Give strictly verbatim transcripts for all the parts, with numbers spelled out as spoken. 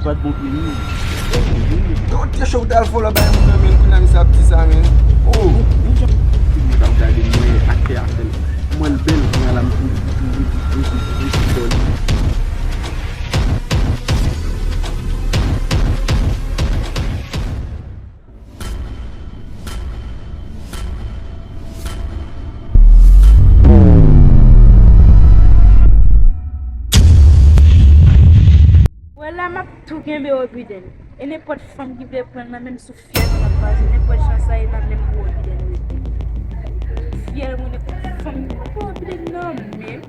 Bat bon pye li. Yo, te cho w t al fò lò bay moun nan, men kounye a misye ap di sa, men. Oh. Tout moun t ap gade m, mwen aktè a fè l. M wè l bèl, kounye a la m tou, m tou, m tou, m tou, m tou, m tou, m tou, m tou. Wè la, m ap tou kenbe Obiden. E nenpòt fanm ki vle pran l nan men m sou fyèl mwen ap pase. Nenpòt jan sa ye nan men m pou Obiden rete. Fyèl mwen, nenpòt fanm ki pran Obiden nan men m.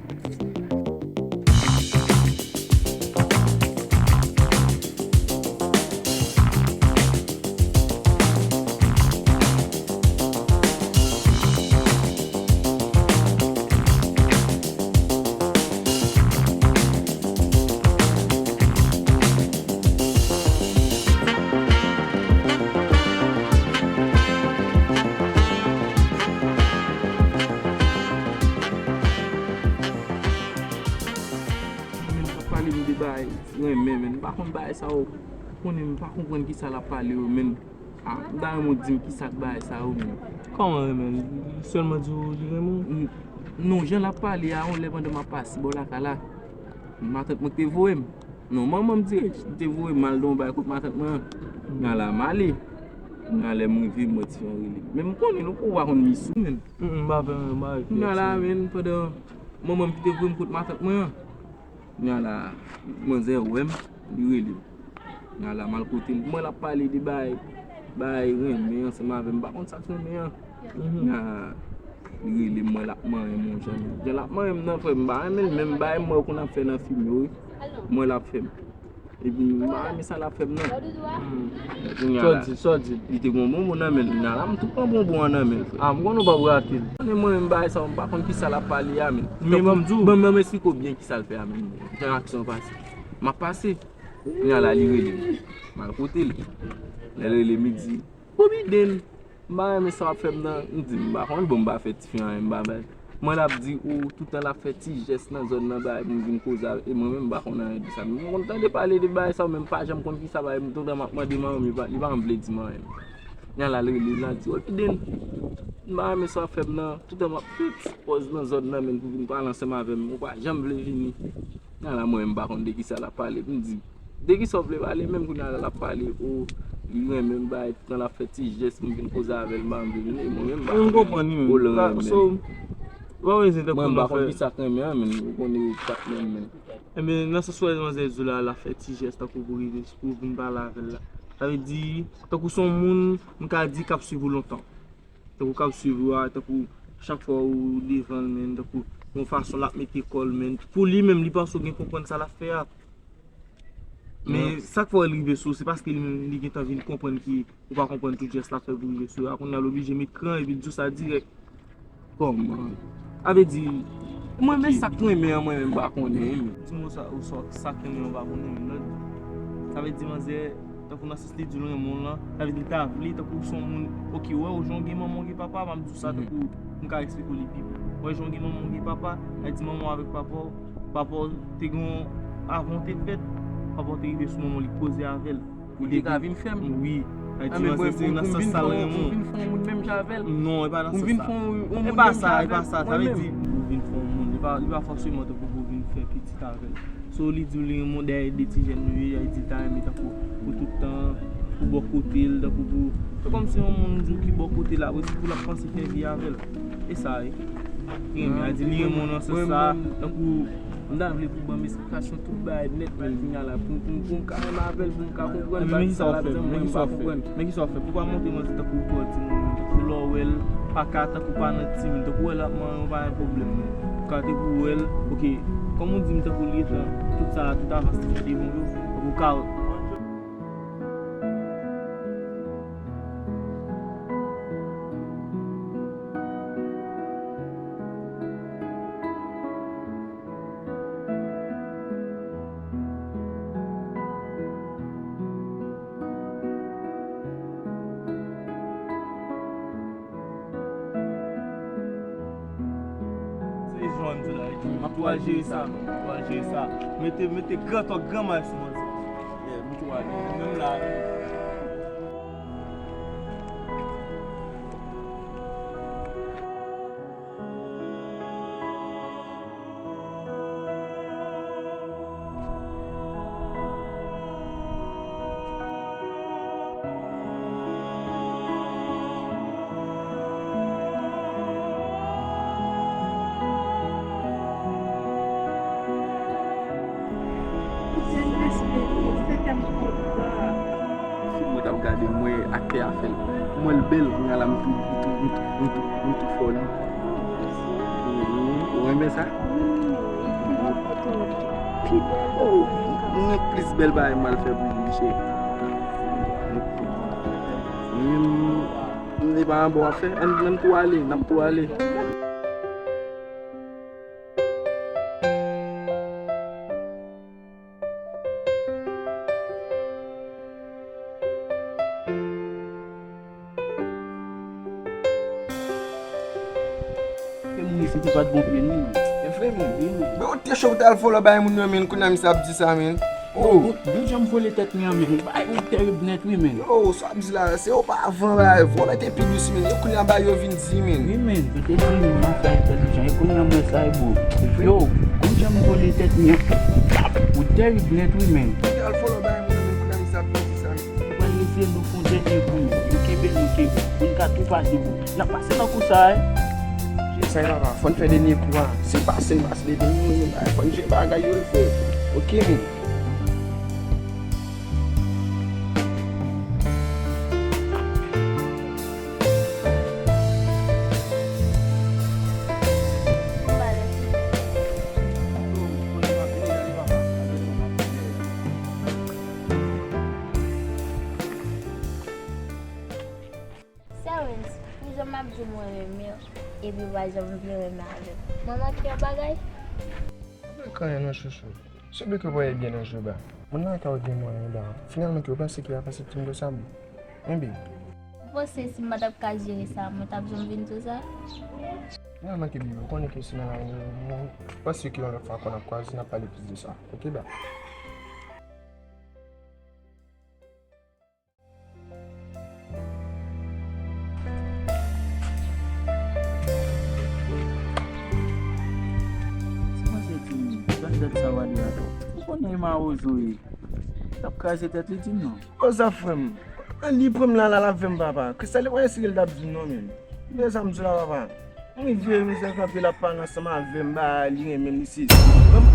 Men, pa pale m de bagay renmen, men. M pa konn bagay sa yo. Konnen m pa konprann kisa l ap pale yo, men. Ah, m ta renmen w di m kisa k bagay sa yo, men. Kòman renmen l? Li sèlman di w li renmen w? N-, non, jan l ap pale a, yon lè pandan m ap pase bò lakay la, matant mwen te voye m. Non, manman m dirèk, li te voye m al nan yon bagay kot matant mwen an. Nan la, m ale. Nan lè m rive, m wè ti fi an rele m. Men m konnen, non, ou pa konn li sou, men. Mm, mm, m pa fè, m pa fè. Nan la, men, pandan manman m ki te voye m kot matant mwen an. Nan la, manzè wè m, li rele m. Nan la, m al kote l. M wè l ap pale de bagay, bagay renmen ansanm avè m. M pa konn sa k renmen an. Mhm. Nan, li rele m, m wè l ap manyen m yon jan. Jan l ap manyen m nan, frè m, m pa renmen l, menm bagay m wè konn ap fè nan fim yo, wi. M wè l ap fè m. Epi m pa renmen sa l ap fè m nan. Hmm. Kounye a la, sa w di, sa w di? Li te gen yon bonbon nan men l. Kounye a la, m tou pran bonbon an nan men l, frè. Ah, m konnen w p ap rate l. Konnen mwen menm bagay sa yo, m pa konn kisa l ap pale a, men. Men ban m, ban m, ban m eksplike w byen kisa l fè a, men. Jan aksyon an pase. M ap pase. Kounye a la, li rele m. M al kote l. Lè l rele m, li di, Obiden, m pa renmen sa w ap fè m nan. M di, m pa konn, bon, m pa fè tifi anyen, m pa bay. Mwen l ap di, ou, toutan l ap fè ti jès nan zòn nan, bay, pou m vin koze avè l. E mwen menm, m pa konn anyen de sa. Men mwen konn tande pale de bagay sa yo, men m pa janm konn kisa bagay, toutan m ap mande manman m, li pa, li pa janm vle di m anyen. Kounye a la, l rele m, l di, Obiden, m pa renmen sa w ap fè m nan. Toutan m ap fè ti pòz nan zòn nan, men pou vin pale ansanm avè m, ou pa janm vle vini. Nan la, mwen menm m pa konn de kisa l ap pale. M di, de kisa w vle pale menm? Kounye a la, l ap pale, o, li renmen m, bay, toutan l ap fè ti jès, m vin koze avè l, m pa vle vini. Mwen menm m pa konn. M konprann li menm. Ou l renmen m. Mwen m pa konn kisa k renmen an, men ou konnen yo pa t menm, men. Enben, nan sans w wè manzè di w la, l ap fè ti jès tankou pou rive, pou vin pale avè l la. Sa vle di, tankou se yon moun, m ka di k ap swiv ou lontan. Tankou k ap swiv ou a, tankou chak fwa ou devan l, men, tankou yon fason l ap mete kò l, men. Pou li menm, li panse w gen konprann sa l ap fè a. Men sa k fè w rive sou, se paske li menm, li gentan vin konprann ki ou pa konprann tout jès l ap fè pou rive sou yo a. Kounye a, l oblije met kran epi l di w sa dirèk. Kòman? A vle di, mwen, men sa k renmen an, mwen menm, m pa konnen, men. Ti mo sa, ou sa, sa k renmen an, ou pa konnen, men, lòt. Sa vle di, manzè, tankou nan sans li di l renmen w lan, sa vle di l ta vle, tankou se yon moun, oke, wè, ou jan w gen manman, w gen papa, m ap di w sa, tankou, m ka eksplike w li pi byen. Wè, jan w gen manman, w gen papa, sa vle di manman w avèk papa w, papa w te gen yon, avan w te fèt, papa w te rive sou manman w, li koze avè l. Pou li te ka vin fè m? Wi. Sa vle di, manzè, se nan sans sa l renmen w. Pou m vin fè yon moun menm jan avè l? Non, e pa nan sans sa. Pou m vin fè yon moun menm jan avè l? E pa sa, e pa sa. Sa vle di, pou vin fè yon moun, li pa, li pa fòseman tankou pou vin fè pitit avè l. So, li di w li renmen w dèyè de ti jèn nou ye, li di l ta renmen tankou pou tout tan, pou bò kote l, tankou pou, se kòmsi yon moun di w ki bò kote l, apre se pou l ap panse fè vi avè l. E sa, wi. Renmen, a di li renmen w nan sans sa, tankou, m ta vle pou ban m esplikasyon tout bagay nèt, men kounye a la, pou, pou, pou m ka renmen avè l, pou m ka konprann, men sa l ap di mwen, m pa konprann. Men kisa w fè? Pou w pa montre manzè tankou w twò timoun, men tankou lè w wè l, pa ka tankou pa nan timoun, tankou w wè l ap manyen w, pa gen pwoblèm, men. Ou ka tankou w wè l, oke, kòm ou di m tankou li gentan, tout sa, tout avans li fè devan w yo, tankou w ka Se jòn, se la, wi. M ap tou al jere sa, non. M ap tou al jere sa. Mete, mete gran tòk, gran may sou manzè. Yeah, m Menm la. Fim mwen t ap gade, m wè aktè a fè l. M wè l bèl, kounye a la m tou, m tou, m tou, m tou, m tou fò li. Ou renmen sa? Oh, m gen plis bèl bagay m pral fè pou li, cheri. M, m, li pa anba w ap fè. Ann, ann tou ale, n ap tou ale. Ke moun isit li pa t bon pye ni. E vre, men. Wi, men. Men ou te cho pou t al vòlò bay moun yo, men, kounye a misye ap di sa, men. Oh. Bon, bon, bon jan m vole tèt mwen an, men. Bagay ou tèrib nèt, wi, men. Yo, sa w ap di la, se opa avan, bagay vòlò te pi dous, men. Yo, kounye a bagay yo vin di, men. Wi, men. Yo te di m, m ap fè entèlijan. E kounye a m wè sa, e bon. Yo, bon jan m vole tèt mwen an. Ou tèrib nèt, wi, men. Ou te al vòlò bay moun yo, men, kounye a misye ap vin di sa, men. Ou pral eseye nou fè yon dènye kou, men. Nou kenbe, nou kenbe. Pou n ka tou pase kou. N ap pase nan kou sa a, wi. Jesay papa, fò n fè dènye kou a. Si n pase, n pase, depi nou mouri, n pa fò n jwe bagay yo l fè. Oke, men. Sewens, pou jan m ap di w mwen renmen w, epi w pa janm vle renmen avè m. Mwen manke yon bagay? Pa gen anyen non, chouchou. Se byen ke w pa byen nan jwet ba. Moun nan ka gen mwayen ba. Finalman, ke w panse ke w ap aksepte m konsa, bon? Enben. Ou panse si m pa t ap ka jere sa, mwen t ap janm vin sou sa? Finalman, ke bebe, ou konnen ke se nan lari nou, nou, ou panse ke yon lòt fwa ankò n ap kwaze, n ap pale plis de sa. Oke, ba. Ti manzè di m, gad dat sa w ale a. Ou konnen e mawozo ye. L ap kraze tèt li di m non. Koza frè m. Li pran m la, la, l ap vè m papa. Kristal li pa eseye l t ap di m non, men. Men sa m di w la, papa. M rive, mizè kanpe, l ap pale ansanm avè m, ba, li renmen l, li sezi. Ban m,